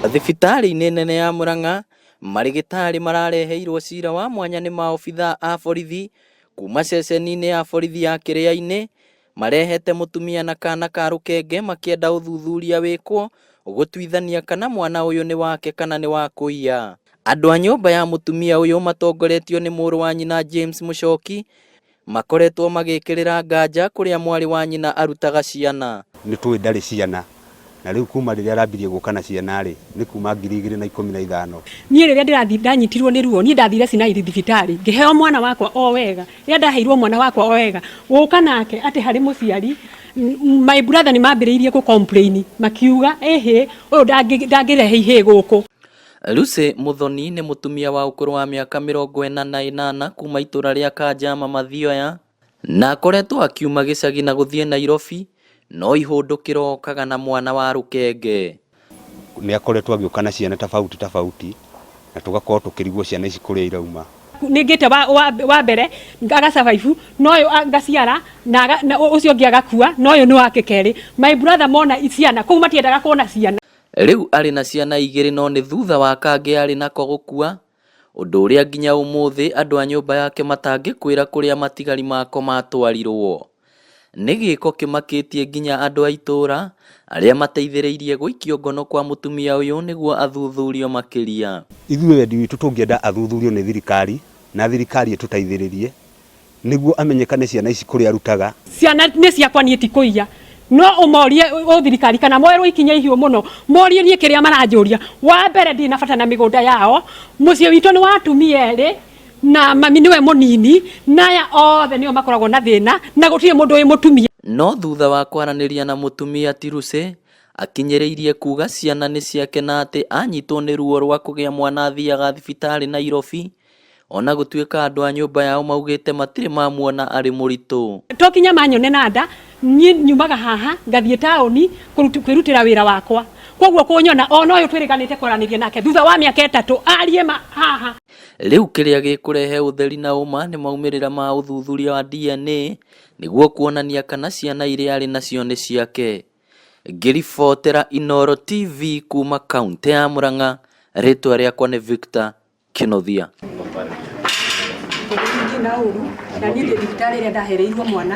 Thibitarĩ-inĩ nene ya Murang'a, marĩgĩtarĩ marareheirwo cira wa mwanya nĩ maobithaa a borithi kuma ceceni-inĩ ya borithi ya Kĩrĩa-inĩ, marehete mũtumia na kana ka rũkenge makĩenda ũthuthuria wĩkwo gũtuithania kana mwana ũyũ nĩ wake kana nĩ wa kũiya. Andũ a nyũmba ya mũtumia ũyũ matongoretio nĩ mũrũ wa nyina James Mũchoki makoretwo magĩkĩrĩra nganja kũrĩa mwarĩ wa nyina arutaga ciana. Nĩ tũĩ ndarĩ ciana na rĩu kuma rĩrĩa arambirie gũka na ciana rĩ nĩ kuma 2015. Niĩ rĩrĩa ndĩrathi ndanyitirwo nĩ ruo, niĩ ndathire Sinai thibitarĩ ngĩheo mwana wakwa o wega. Rĩrĩa ndaheirwo mwana wakwa o wega, gũka nake atĩ harĩ mũciari, my brother nĩ mambĩrĩirie kũ complain makiuga ĩhĩ, ũyũ ndangĩrehe ihĩĩ gũkũ. Lucy Muthoni nĩ mũtumia wa ũkũrũ wa mĩaka 48 kuma itũra rĩa Kanjama Mathioya, na akoretwo akiuma gĩcagi na gũthiĩ Nairobi, no ihũndũkĩro okaga na mwana wa rũkenge. Nĩ akoretwo agĩũka na ciana tofauti tofauti na tũgakorwo tũkĩrigwo ciana ici kũrĩa irauma. Nĩ ngĩte wa mbere aga survive, no ũyũ ngaciara na ũcio ũngĩ agakua, no ũyũ nĩ wake kerĩ. My brother mona ciana kũu matiendaga kuona ciana. Rĩu arĩ na ciana igĩrĩ no nĩ thutha wa kangĩ arĩ nako gũkua, ũndũ ũrĩa nginya ũmũthĩ andũ a nyũmba yake matangĩkwĩra kũrĩa matigari mako matwarirwo. Nĩ gĩko kĩmakĩtie nginya andũ a itũũra arĩa mateithĩrĩirie gũikio ngono kwa mũtumia ũyũ nĩguo athuthurio makĩria. Ithuĩ wendi witũ tũngĩenda athuthurio nĩ thirikari na thirikari ĩtũteithĩrĩrie nĩguo amenyekane ciana ici kũrĩa arutaga. Ciana nĩ ciakwa, niĩ ti kũiya, no ũmorie o thirikari kana moerwo ikinya ihiũ mũno, morie niĩ kĩrĩa maranjũria. Wa mbere, ndirĩ na bata na mĩgũnda yao. Mũciĩ witũ nĩ wa atumia erĩ na mami nĩwe mũnini, na aya othe nĩo makoragwo na thĩna na gũtirĩ mũndũ wĩ mũtumia. No thutha wa kwaranĩria na mũtumia ti Lucy, akinyĩrĩirie kuga ciana nĩ ciake na atĩ anyitwo nĩ ruo rwa kũgĩa mwana athiaga thibitarĩ Nairobi, ona gũtuĩka andũ a nyũmba yao maugĩte matirĩ mamuona arĩ mũritũ. To kinya manyone na nda, niĩ nyumaga haha ngathiĩ taũni kwĩrutĩra wĩra wakwa, koguo kũnyona ona ũyũ twĩrĩganĩte kwaranĩria nake thutha wa mĩaka 3 arie ma haha. Rĩu kĩrĩa gĩkũrehe ũtheri na ũma nĩ maumĩrĩra ma ũthuthuria wa DNA nĩguo kuonania kana ciana iria arĩ nacio nĩ ciake. Ngĩribotera Inooro TV kuma kaunti ya Murang'a, rĩtwa rĩakwa nĩ Victor Kĩnuthia. Ndirĩ na ũru na niĩ ndĩ thibitarĩ ĩrĩa ndahereirwo mwana.